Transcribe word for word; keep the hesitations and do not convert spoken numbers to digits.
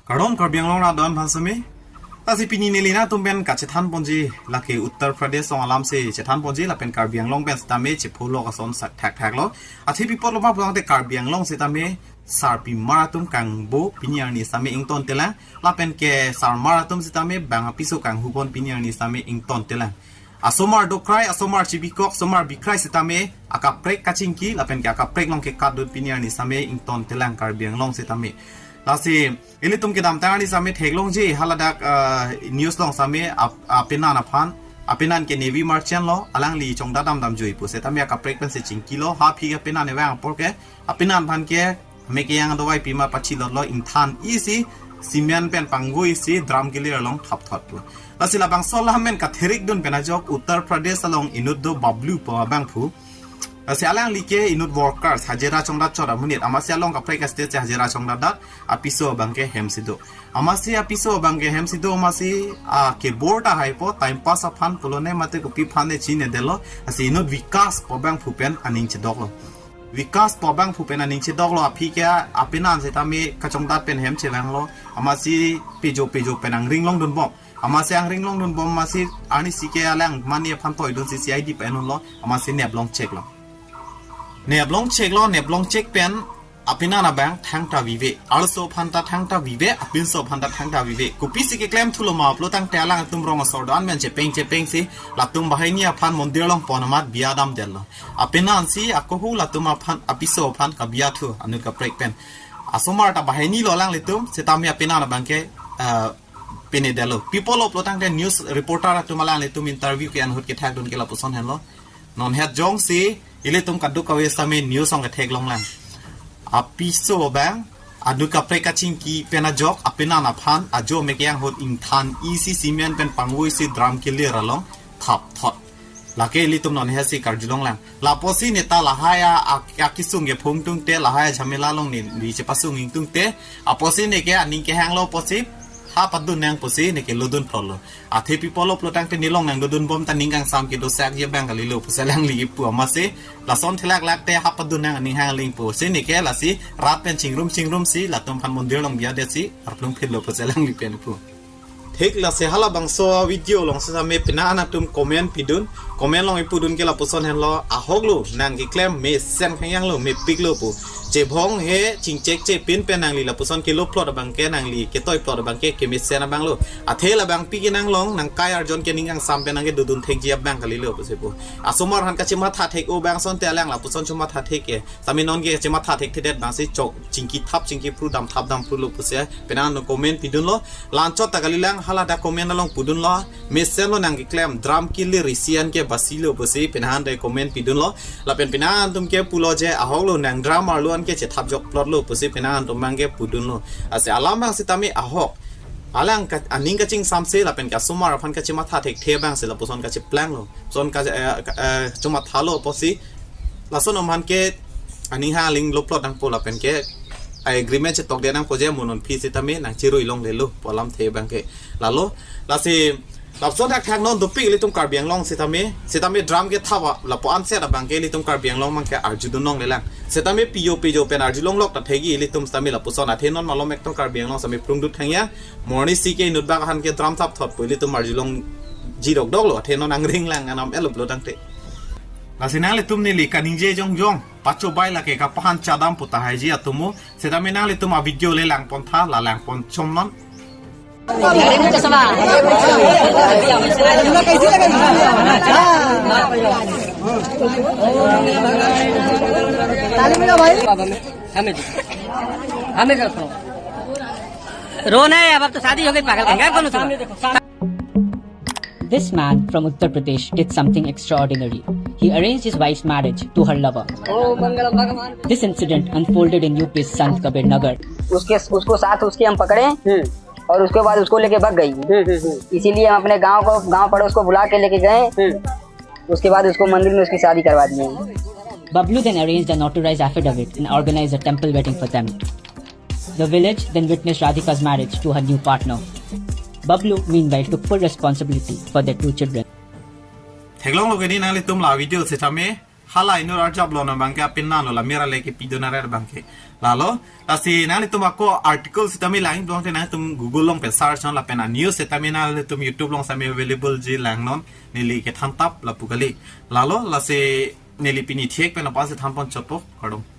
Kardom Karbi Anglong rat do-an aphan sitame. Lasi pini neli nangtum pen kachethan ponji lake Uttar Pradesh along alam si chethan ponji lapen Karbi Anglong pen sitame chepholok ason sak thakthak lo. Athe pi apotlo ma pulote Karbi Anglong sitame sarpimar atum kangbo pini arni sitame ingtontelang. Lapen ke sarmar atum sitame bang apiso kanghu pon pini arni sitame ingtontelang. Asomar dokrai, asomar chibikok, asomar bikrai sitame akaprek kachingki lapen ke akaprek along kekatdun pini arni sitame ingtontelang Karbi Anglong sitame. Lasi ilitum kedamtang arni sitame theklongji haladak, ah, news along sitame ap-, apenan aphan, apenan ke navy merchant lo, alangli chongdat damdamjui pu sitame akaprek pensi chingkilo, ha aphi apenan evang apor ke apenan aphan ke mekeyang dovai pima pachilotlo, ingthan isi cement pen panggo isi drum kelir along thapthot pu. Lasi labangso alam pen katherik dun pen ajok Uttar Pradesh along inut do Bablu pu abangphu. Lasi alangli ke inut workers, hajira chongdat chot amonit, amatsi along kaprek a-state si hajira chongdatdat, apiso abang ke hem si do. Amatsi apiso abang ke hem si do, amatsi, ah, kebor tahai po, time pass aphan pulo ne mate kopi aphan ne chinedetlo, lasi inut Vikas pu abangphu pen aning chedoklo. Vikas pu abangphu pen aning chedoklo, aphi ke apenan sitame kachongdat pen hem chevanglo, amatsi pejo pejo pen angring longdunbom. Amatsi angring longdunbom amatsi arnisi ke alang mani aphan toidunsi C I D pen unlo, amatsi neplong cheklo. Neplong cheklo, neplong chek pen apenan abang thangta vive. Arloso aphan ta thangta vive, apinso aphan ta thangta vive. Kopisi keklem thulo ma pulo tangte alangtum rong asor do-an pen chepeng chepeng si latum banghini aphan mondir along pon amat biya damdetlo. Apenan si akohu latum aphan, apiso aphan kabiya thu anut kaprek pen. Asomar ta banghini lo alanglitum, sitame apenan abang ke, ah, pinedetlo. Pi apotlo pulo tangte news reporter atum alanglitum interview ke-en ahut kethakdun ke lapuson henlo. Non het jongsi ilitum kadokave sitame news along ketheklonglang. Apiso abang anut kaprek kachingki pen ajok apenan aphan ajo mekeyang ahut ingthan isi cement pen panggo isi drum kelir along thapthot. Lake ilitum non het si karjulonglang. Lapusi neta lahai a, a, akisung kephong tungte, lahai a jhamela along ne, ne chepasung ingtungte, apusi neke aning kehanglo pusi, ha padun nang pusi neke lodunplotlo. Athe pi apotlo pulo tangte nelong nangdodunbom ta ning kangsam kedo sak je abang kalilo pusi alangli kipu amatsi, lason thelaklak te ha padun nang aning hang aling pusi neke lasi rat pen chingrum chingrum si latum aphan mondir along biyadetsi arplung phitlo pusi alangli pen pu. Thik lasi halabangso video along sitame penang atum comment pidun, comment along ipudun ke lapuson henlo, ahoklo nang keklem mesen khangyanglo, mepiklo pu. Chebong he chingchek chepin pen nangli lapuson keloplot abang ke, nangli ketoiplot abang ke kemesen abanglo. Athe labangpi ke nanglong nangkai arjon ke ning kangsam pen nangkedodun thekji abang kalilo pusi pu. Asomar aphan kachematha thek-o abang asonte alang lapuson chomatha thek ke. Sitame non ke chematha thekthedet abang si chok chingki thap chingki phru dam thap dam phrulo pusi penang atum comment pidunlo. La-anchot ta kalilang, haladak comment along pudunlo. Mesenlo nang keklem, drum kelir isi an ke basilo pusi penang atum comment pidunlo. Lapen penang atum ke pulo je ahoklo nang drum arlo an ke chethap jokplotlo pusi penang atum abang ke pudunlo. Lasi alam abang sitame ahok. Alang ka, aning kachingsamse lapen ke asomar aphan kachematha thekthe abang si lapuson kacheplanglo. Son ka, eh, ka, eh, chomathalo pusi lason aman ke aning hang aling loplot nangpo lapen ke agreement chetokdet nangpo je mo non aphi sitame nangchirui longlelo pu alamthe abang ke. Lalo, lasi lapuson thakthak non dopik ilitum Karbi Anglong sitame, sitame drum kethap a, lapu-an set abang ke ilitum Karbi Anglong abang ke arjudun longlelang. Sitame pijo pijo pen arjulonglok ta thekji ilitum sitame lapuson, athe non malom ekdom Karbi Anglong sitame prungdut thangya. Mo arnisi ke inut bak aphan ke drum thapthot pu ilitum arjulongji dokdoklo, athe non angringlang anam elo pulo tangte. Lasi nanglitum neli kaningje jongjong, pachobai lake kapahan chadam pu tahaiji atumo, sitame nanglitum a-video le langpontha, la langponchomnon. रो नहीं है, अब, अब तो शादी हो गई, पागल कहेंगे, कौन उसको? This man from Uttar Pradesh did something extraordinary. He arranged his wife's marriage to her lover. This incident unfolded in U P's Sant Kabir Nagar. उसके, उसको साथ उसके हम पकड़े और उसके बाद उसको लेके भाग गई। इसीलिए हम अपने गांव को, गांव पड़ोस को बुला के लेके गए। उसके बाद उसको मंदिर में उसकी शादी करवा दिए। Bablu then arranged a notarized affidavit and organized a temple wedding for them. The village then witnessed Radhika's marriage to her new partner. Bablu, meanwhile, took full responsibility for their two children. Theklonglo ke ne nanglitum la video sitame, Hala inut arjap lo non abangke apin nanglo, la mera leke pidon aret abangke. Lalo, lasi nanglitum ako article sitame lang abangke nangtum Google along pen search non lapen a news sitame nangtum YouTube along sitame available ji lang non, neli kethan tap lapu kali. Lalo, lasi neli pini thek pen apasi thanpon chotpo, kardom.